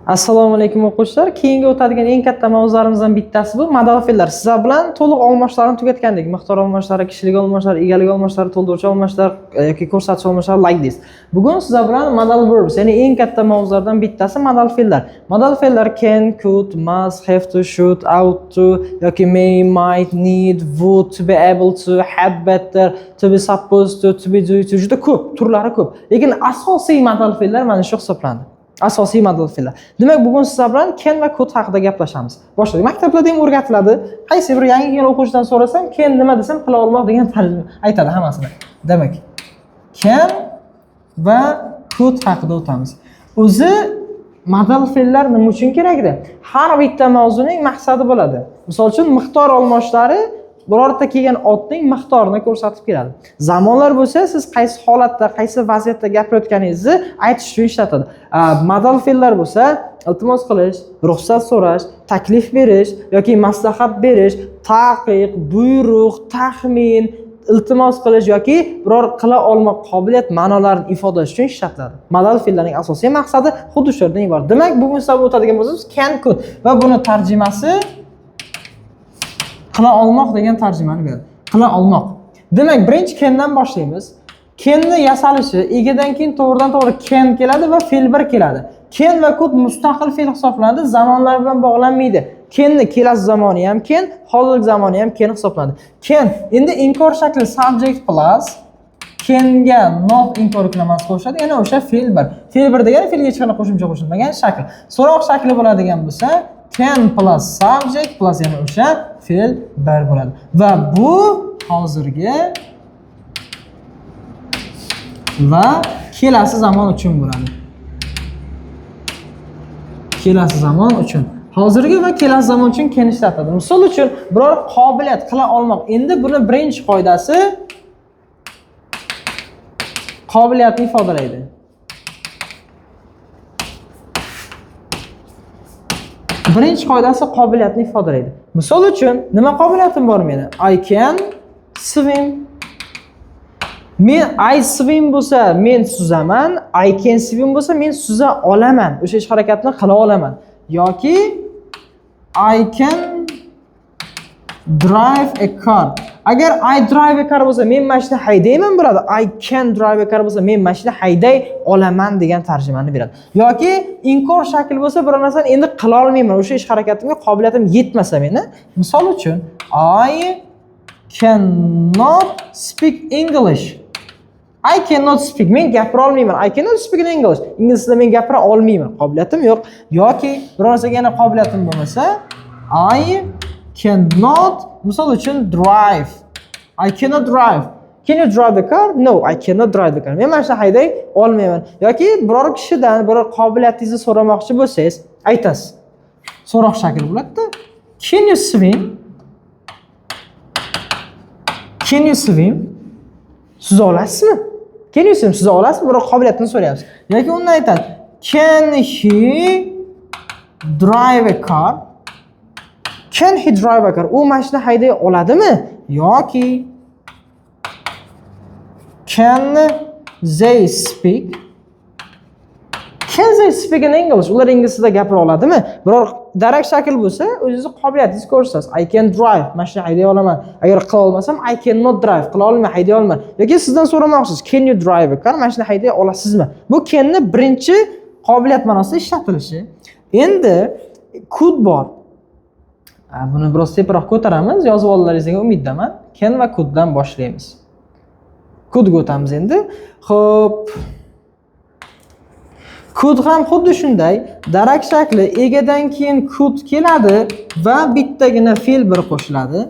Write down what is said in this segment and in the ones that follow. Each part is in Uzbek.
Assalomu alaykum, o'quvchilar. Keyingi o'tadigan eng katta mavzularimizdan bittasi bu modal fe'llar. Sizlar bilan to'liq olmoshlarni tugatgandik. Miqdor olmoshlari, kishilik olmoshlari, egalik olmoshlari, to'ldiruvchi olmoshlar yoki ko'rsatish olmoshlari, like this. Bugun sizlar bilan modal verbs, ya'ni eng katta mavzulardan bittasi modal fe'llar. Modal fe'llar can, could, must, have to, should, ought to yoki may, might, need, would, to be able to, had better, to be supposed to, to be due to juda ko'p, turlari ko'p. Lekin asosiy modal fe'llar mana shu hisoblanadi. Asosiy modal fe'llar. Demak, bugun sizlar bilan can va could haqida gaplashamiz. Boshladik. Maktablarda ham o'rgatiladi. Qaysi bir yangi kelgan o'quvchidan so'rasam, can nima desam, qila olmoq degan tarjima aytadi hammasini. Demak, can va could haqida o'tamiz. O'zi modal fe'llar nima uchun kerakdi? Har bitta mavzuning maqsadi bo'ladi. Misol uchun, miqdor olmoshlari birorta kelgan otning miqdorini ko'rsatib keladi. Zamonlar bo'lsa, siz qaysi holatda, qaysi vaziyatda gapirayotganingizni aytish uchun ishlatiladi. Modal fe'llar bo'lsa, iltimos qilish, ruxsat so'rash, taklif berish yoki maslahat berish, taqiq, buyruq, taxmin, iltimos qilish yoki biror qila olmoq qobiliyat ma'nolarini ifodalash uchun ishlatiladi. Modal fe'llarning asosiy maqsadi xuddi shulardan iborat. Demak, bugun sizlar o'tadigan bo'lsangiz, can, could va buni tarjimasi qila olmoq degan tarjimani beradi. Qila olmoq. Demak, birinchi candan boshlaymiz. Canni yasalishi egadan keyin to'g'ridan to'g'ri can keladi va fe'l bir keladi. Can va could mustaqil fe'l hisoblanadi, zamonlar bilan bog'lanmaydi. Canni kelasi zamoni ham can, hozirgi zamoni ham can hisoblanadi. Can endi inkor shakli subject plus canga not inkor yuklamasi qo'shiladi, yana o'sha fe'l bir. Fe'l bir degani fe'lga hech qanday qo'shimcha qo'shilmagan shakl. So'roq shakli bo'ladigan bo'lsa, can plus subject plus yana o'sha fe'l bir bo'ladi. Va bu hozirgi va kelasi zamon uchun bo'ladi. Kelasi zamon uchun. Hozirgi va kelasi zamon uchun can ishlatiladi. Misol uchun, biror qobiliyat qila olmoq. Endi buni birinchi qoidasi qobiliyatni ifodalaydi. Birinchi qoidasi qobiliyatni ifodalaydi. Misol uchun, nima qobiliyatim bor meni? I can swim. Men I swim bo'lsa, men suzaman, I can swim bo'lsa, men suza olaman. O'sha ish harakatni qila olaman. Yoki I can drive a car. Agar I drive a car bo'lsa, men mashina haydayman bo'ladi. I can drive a car bo'lsa, men mashina hayday olaman degan tarjimani beradi. Yoki inkor shakl bo'lsa, biror narsani endi qila olmayman, o'sha ish harakatimga qobiliyatim yetmasa meni. Misol uchun, I cannot speak English. I cannot speak. Men gapira olmayman. I cannot speak in English. Ingliz tilida men gapira olmayman. Qobiliyatim yo'q. Yoki biror narsaga yana qobiliyatim bo'lmasa, I cannot, misol uchun, drive. I cannot drive. Can you drive the car? No, I cannot drive the car. Men mashina hayday olmayman. Yoki biror kishidan biror qobiliyatingizni so'ramoqchi bo'lsangiz, aytasiz. So'roq shakli bo'ladi-da. Can you swim? Can you swim? Suza olasizmi? Can you swim? Suza olasizmi? Biror qobiliyatini so'rayapsiz. Yoki undan aytadi. Can he drive a car? Can he drive a car? U mashina hayday oladimi? Yoki can they speak? Can they speak in English? Ular ingliz tilida gapira oladimi? Biror darak shakl bo'lsa, o'zingizni qobiliyatingizni ko'rsatasiz. I can drive, mashina hayday olaman. Agar qila olmasam, I cannot drive, qila olmayman, hayday olmayman. Yoki sizdan so'ramoqchisiz, can you drive a car? Mashina hayday olasizmi? Bu canni birinchi qobiliyat ma'nosida ishlatilishi. Endi could bor. Buni biroz teparoq ko'taramiz, yozib oldilaringizga umiddaman. Can va coulddan boshlaymiz. Couldga o'tamiz endi. Xo'p. Could ham xuddi shunday, darak shakli egadan keyin could keladi va bittagina fe'l bir qo'shiladi.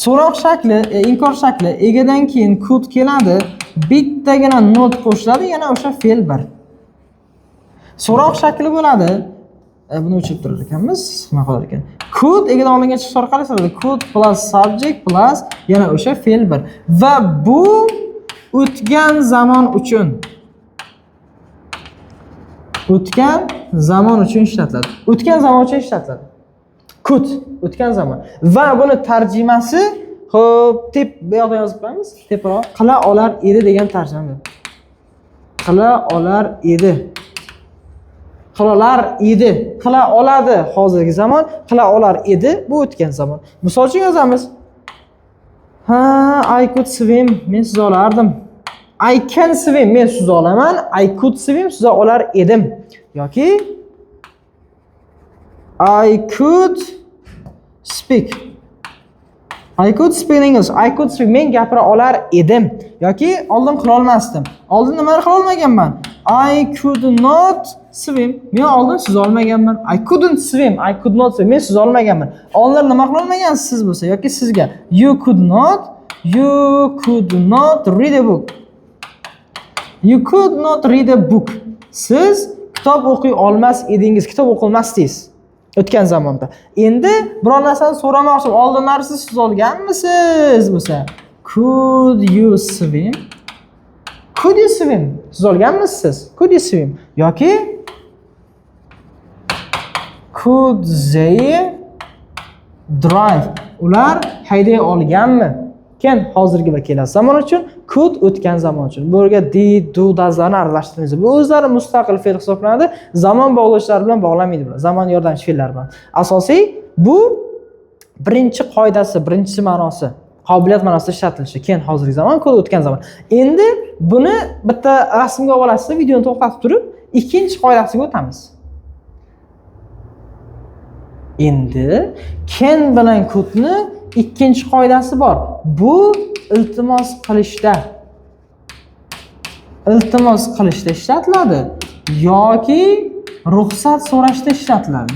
So'roq shakli, inkor shakli egadan keyin could keladi, bittagina not qo'shiladi, yana o'sha fe'l bir. So'roq shakli bo'ladi. Buni o'chirib turar ekanmiz, nima qilar ekan? Could egadan olingan chiqish orqali yasaladi. Could plus subject plus yana o'sha fe'l bir. Va bu o'tgan zamon uchun. O'tgan zamon uchun ishlatiladi. O'tgan zamon uchun ishlatiladi. Could o'tgan zamon. Va buni tarjimasi, xo'p, bu yoqda yozib qo'yamiz. Teparoq qila olar edi degan tarjima. Qila olar edi. Qilalar edi, qila oladi hozirgi zamon, qila olar edi bu o'tgan zamon. Misol uchun yozamiz. Ha, I could swim, men suza olardim. I can swim, men suza olaman. I could swim, suza olar edim. Yoki I could speak. I could speak in English. I could speak. Men gapira olar edim. Yoki oldin qila olmasdim. Oldin nimani qila olmaganman? I could not swim. Men oldin suza olmaganman. I couldn't swim. I could not swim. Men suza olmaganman. Oldin nima qila olmagansiz siz bo'lsa yoki sizga you could not read a book. You could not read a book. Siz kitob o'qiy olmas edingiz, kitob o'qilmasdingiz o'tgan zamonda. Endi biror narsani so'ramoqchi, oldinlari siz suza olganmisiz bo'lsa, could you swim? Could you swim? Suza olganmisiz? Could you swim? Yoki could they drive? Ular hayday olganmi? Can hozirgi va kelasi zamon uchun, could o'tgan zamon uchun. Bu yerga did, do, doeslarni aralashtirmaymiz. Bu o'zlari mustaqil fe'l hisoblanadi. Zamon bog'lovchilari bilan bog'lanmaydi bular. Zamon yordamchi fe'llar bilan. Asosiy bu birinchi qoidasi, birinchi ma'nosi, qobiliyat ma'nosida ishlatilishi. Can hozirgi zamon, could o'tgan zamon. Endi buni bitta rasmga olib olasiz, videoni to'xtatib turib, ikkinchi qoidasiga o'tamiz. Endi can bilan couldni ikkinchi qoidasi bor. Bu iltimos qilishda. Iltimos qilishda ishlatiladi yoki ruxsat so'rashda ishlatiladi.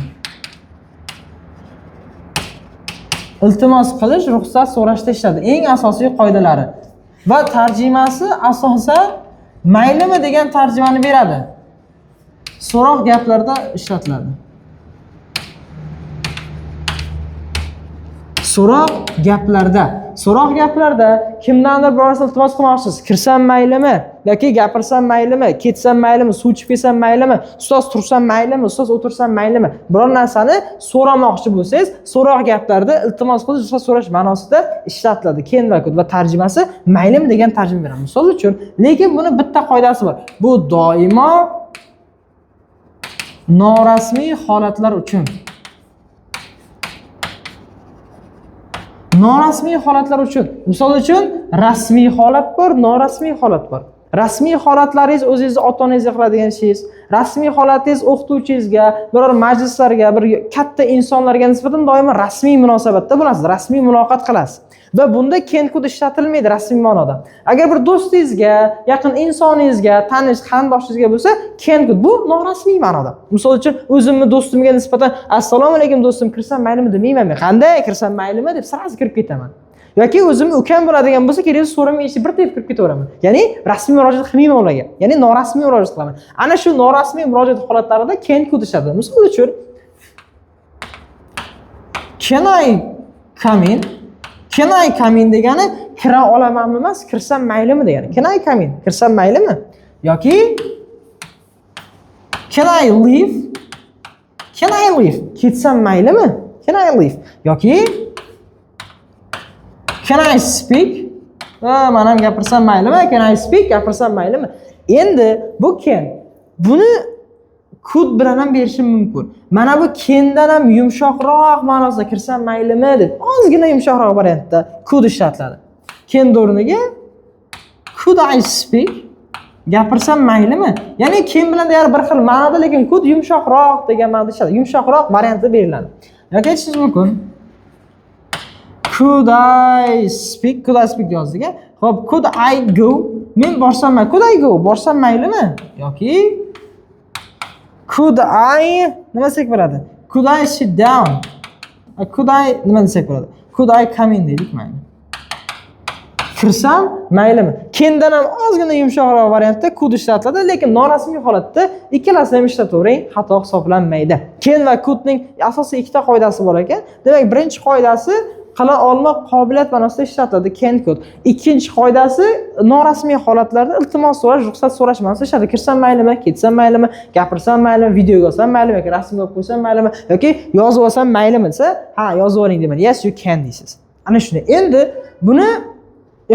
Iltimos qilish, ruxsat so'rashda ishlatiladi. Eng asosiy qoidalari va tarjimasi asosan maylimi degan tarjimani beradi. So'roq gaplarda ishlatiladi. So'roq gaplarda, so'roq gaplarda kimdandir biror narsa iltimos qilmoqchisiz. Kirsam maylimi yoki gapirsam maylimi, ketsam maylimi, suv ichib kelsam maylimi, ustoz tursam maylimi, ustoz o'tirsam maylimi? Biror narsani so'ramoqchi bo'lsangiz, so'roq gaplarda iltimos qilish, ruxsat so'rash ma'nosida ishlatiladi. Can va could va tarjimasi maylimi degan tarjima beradi. Misol uchun, lekin buni bitta qoidasi bor. Bu doimo norasmiy holatlar uchun. Norasmiy holatlar uchun. Misol uchun, rasmiy holat bor, norasmiy holat bor. Rasmiy holatlaringiz o'zingizni ota-onangizga qiladigan ishingiz, rasmiy holatingiz o'qituvchingizga, biror majlislarga, bir katta insonlarga nisbatan doimo rasmiy munosabatda bo'lasiz, rasmiy muloqot qilasiz. Va bunda can could ishlatilmaydi rasmiy ma'noda. Agar bir do'stingizga, yaqin insoningizga, tanish, qarindoshingizga bo'lsa, can could bu norasmiy ma'noda. Misol uchun, o'zimni do'stimga nisbatan assalomu alaykum do'stim, kirsam maylimi demayman men. Qanday kirsam maylimi deb sразу kirib ketaman. Yoki o'zimni ukam bo'ladigan bo'lsa, kerak so'ramay eshik bir tepib kirib ketaveraman. Ya'ni rasmiy murojaat qilmayman ularga. Ya'ni norasmiy murojaat qilaman. Ana shu norasmiy murojaat holatlarida can could ishlatiladi. Misol uchun, can I come in? Can I come in degani kira olamanmi emas, kirsam maylimi degani. Can I come in? Kirsam maylimi? Yoki can I leave? Can I leave? Ketsam maylimi? Can I leave? Yoki can I speak? Ha, men ham gapirsam maylimi? Can I speak? Gapirsam maylimi? Endi bu can. Buni could bilan ham berishim mumkin. Mana bu candan ham yumshoqroq ma'nosida kirsam maylimi deb ozgina yumshoqroq variantda could ishlatiladi. Can o'rniga could I speak? Gapirsam maylimi? Ya'ni can bilan deyarli bir xil ma'noda, lekin could yumshoqroq degan ma'noda ishlatiladi. Yumshoqroq variantda beriladi. Yoki aytishingiz mumkin. Could I speak? Could I speak yozdik-a? Xo'p, could I go? Men borsam mayli. Could I go? Borsam maylimi? Yoki could I nima desak bo'ladi? Could I sit down? Could I nima desak bo'ladi? Could I come in deylik mayli. Kirsam maylimi? Candan ham ozgina yumshoqroq variantda could ishlatiladi, lekin norasmiy holatda ikkalasini ham ishlatavering, xato hisoblanmaydi. Can va couldning asosiy ikkita qoidasi bor ekan. Demak, birinchi qoidasi qila olmoq qobiliyat ma'nosida ishlatiladi can could. Ikkinchi qoidasi norasmiy holatlarda iltimos so'rash, ruxsat so'rash ma'nosida ishlatiladi. Kirsam maylimi, ketsam maylimi, gapirsam maylimi, videoga olsam maylimi yoki rasmga olib qo'ysam maylimi yoki yozib olsam maylimi desa, ha, yozib oling deyman. Yes, you can deysiz. Ana shuni. Endi buni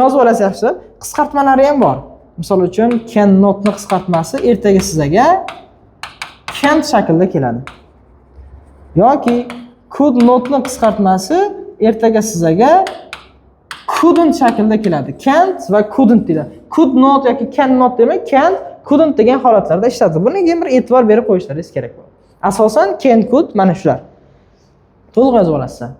yozib olasiz yaxshi. Qisqartmalari ham bor. Misol uchun, can notni qisqartmasi ertaga sizlarga Can't shaklida keladi. Yoki could notni qisqartmasi ertaga sizlarga couldn't shaklida keladi. Can't va couldn't deyiladi. Could not yoki can not demay, can't, couldn't degan holatlarda ishlatiladi. Buni bir e'tibor berib qo'yishlaringiz kerak bo'ladi. Asosan can, could mana shular. To'liq yozib olasizlar.